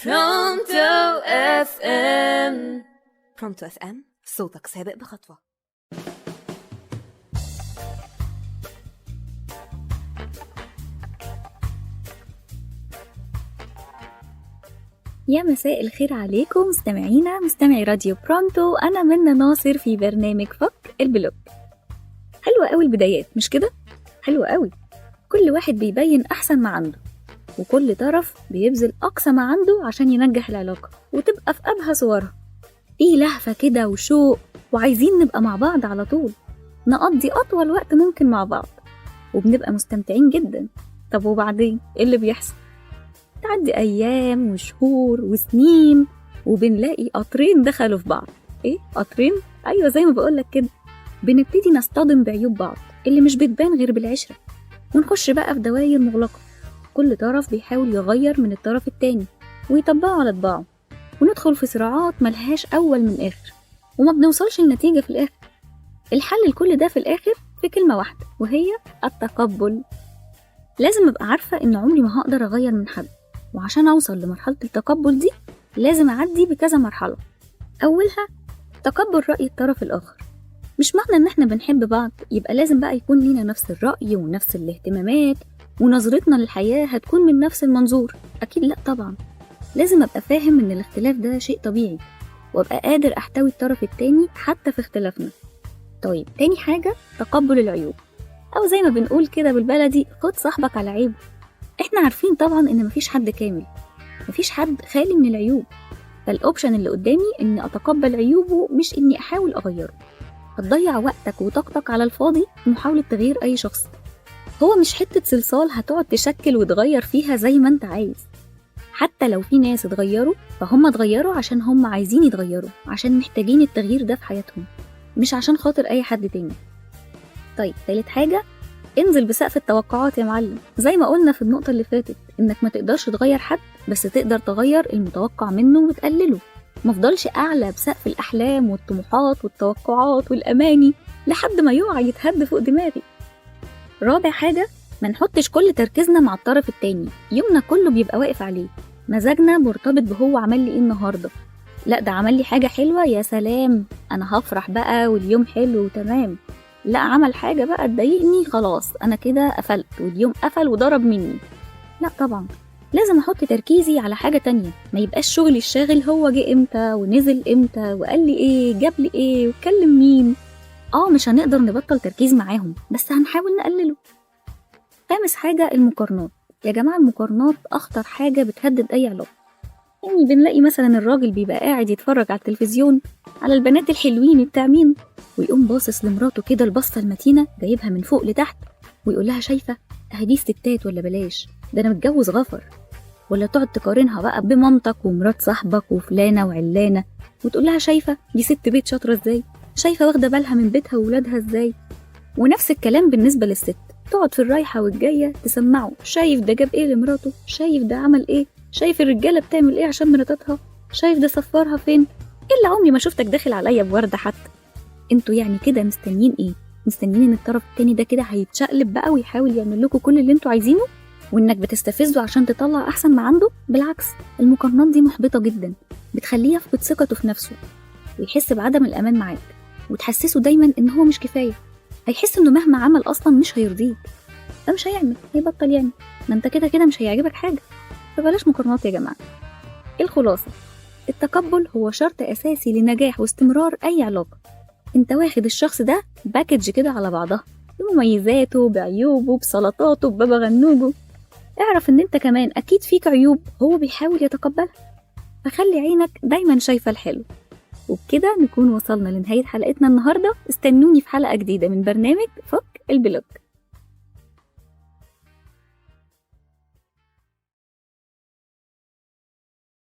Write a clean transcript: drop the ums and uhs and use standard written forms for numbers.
Pronto FM. Pronto FM، صوتك سابق بخطوة. يا مساء الخير عليكم مستمعينا، مستمعي راديو برونتو. أنا منى ناصر في برنامج فك ال block. حلوة قوي البدايات، مش كده؟ حلوة قوي. كل واحد بيبين أحسن ما عنده، وكل طرف بيبذل أقصى ما عنده عشان ينجح العلاقة وتبقى في أبهى صورها. في لهفة كده وشوق، وعايزين نبقى مع بعض على طول، نقضي أطول وقت ممكن مع بعض، وبنبقى مستمتعين جدا. طب وبعدين إيه اللي بيحصل؟ تعدي أيام وشهور وسنين، وبنلاقي قطرين دخلوا في بعض. إيه قطرين؟ أيوة زي ما بقولك كده، بنبتدي نصطدم بعيوب بعض اللي مش بتبان غير بالعشرة، ونخش بقى في دواير مغلقة. كل طرف بيحاول يغير من الطرف التاني ويطبقه على طباعه، وندخل في صراعات ملهاش أول من آخر، وما بنوصلش لنتيجة في الآخر. الحل لكل ده في الآخر في كلمة واحدة، وهي التقبل. لازم أبقى عارفة إن عمري ما هقدر أغير من حد، وعشان أوصل لمرحلة التقبل دي لازم أعدي بكذا مرحلة. أولها تقبل رأي الطرف الآخر. مش معنى إن إحنا بنحب بعض يبقى لازم بقى يكون لينا نفس الرأي ونفس الاهتمامات ونظرتنا للحياة هتكون من نفس المنظور. أكيد لأ طبعا. لازم أبقى فاهم إن الاختلاف ده شيء طبيعي، وأبقى قادر أحتوي الطرف التاني حتى في اختلافنا. طيب تاني حاجة تقبل العيوب، أو زي ما بنقول كده بالبلدي خد صاحبك على عيبه. احنا عارفين طبعا ان مفيش حد كامل، مفيش حد خالي من العيوب، فال option اللي قدامي اني اتقبل عيوبه مش اني احاول اغيره. هتضيع وقتك وطاقتك على الفاضي في محاولة تغيير اي شخص. هو مش حتة صلصال هتقعد تشكل وتغير فيها زي ما انت عايز. حتى لو في ناس اتغيروا فهم اتغيروا عشان هم عايزين يتغيروا، عشان محتاجين التغيير ده في حياتهم، مش عشان خاطر اي حد تاني. طيب تالت حاجة، انزل بسقف التوقعات يا معلم. زي ما قلنا في النقطة اللي فاتت انك ما تقدرش تغير حد، بس تقدر تغير المتوقع منه وتقلله. مفضلش اعلى بسقف الاحلام والطموحات والتوقعات والاماني لحد ما يقع يتهد فوق دماغي. رابع حاجة، ما نحطش كل تركيزنا مع الطرف التاني. يومنا كله بيبقى واقف عليه، مزاجنا مرتبط بهو عمل لي ايه النهاردة. لا ده عمل لي حاجة حلوة، يا سلام انا هفرح بقى واليوم حلو وتمام. لا عمل حاجة بقى تضايقني، خلاص أنا كده قفلت واليوم قفل وضرب مني. لا طبعا، لازم أحط تركيزي على حاجة تانية. ما يبقاش شغلي الشاغل هو جه إمتى ونزل إمتى وقال لي إيه جاب لي إيه وكلم مين. مش هنقدر نبطل تركيز معاهم، بس هنحاول نقلله. خامس حاجة المقارنات. يا جماعة المقارنات أخطر حاجة بتهدد أي علاقة. يعني بنلاقي مثلا الراجل بيبقى قاعد يتفرج على التلفزيون على البنات الحلوين التعمين، ويقوم باصص لمراته كده البصة المتينة جايبها من فوق لتحت، ويقول لها شايفة اهدي الستات ولا بلاش، ده أنا متجوز غفر. ولا تقعد تقارنها بقى بمامتك ومرات صاحبك وفلانة وعلانة، وتقول لها شايفة دي ست بيت شاطرة ازاي، شايفة واخدة بالها من بيتها وولادها ازاي. ونفس الكلام بالنسبة للست، تقعد في الرايحة والجاية تسمعه شايف ده جاب ايه لمراته، شايف ده عمل ايه، شايف الرجالة بتعمل ايه عشان مراتها، شايف ده سفرها فين، إلا عمري ما شفتك داخل عليا بوردة حتى. انتوا يعني كده مستنيين ايه؟ مستنيين ان الطرف التاني ده كده هيتشقلب بقى ويحاول يعمل لكم كل اللي انتوا عايزينه، وانك بتستفزه عشان تطلع احسن ما عنده؟ بالعكس، المقارنات دي محبطة جدا، بتخليه يفقد ثقته في نفسه ويحس بعدم الامان معاك، وتحسسه دايما ان هو مش كفاية. هيحس انه مهما عمل اصلا مش هيرضيك، فمش هيعمل، هيبطل يعمل، ما انت كده كده مش هيعجبك حاجة. فبلاش مقارنات يا جماعة. الخلاصة، التقبل هو شرط أساسي لنجاح واستمرار أي علاقة. انت واخد الشخص ده package كده على بعضها، بمميزاته بعيوبه بسلطاته ببابا غنوجه. اعرف ان انت كمان أكيد فيك عيوب هو بيحاول يتقبلها، فخلي عينك دايما شايفة الحلو. وبكده نكون وصلنا لنهاية حلقتنا النهاردة. استنوني في حلقة جديدة من برنامج فك ال block.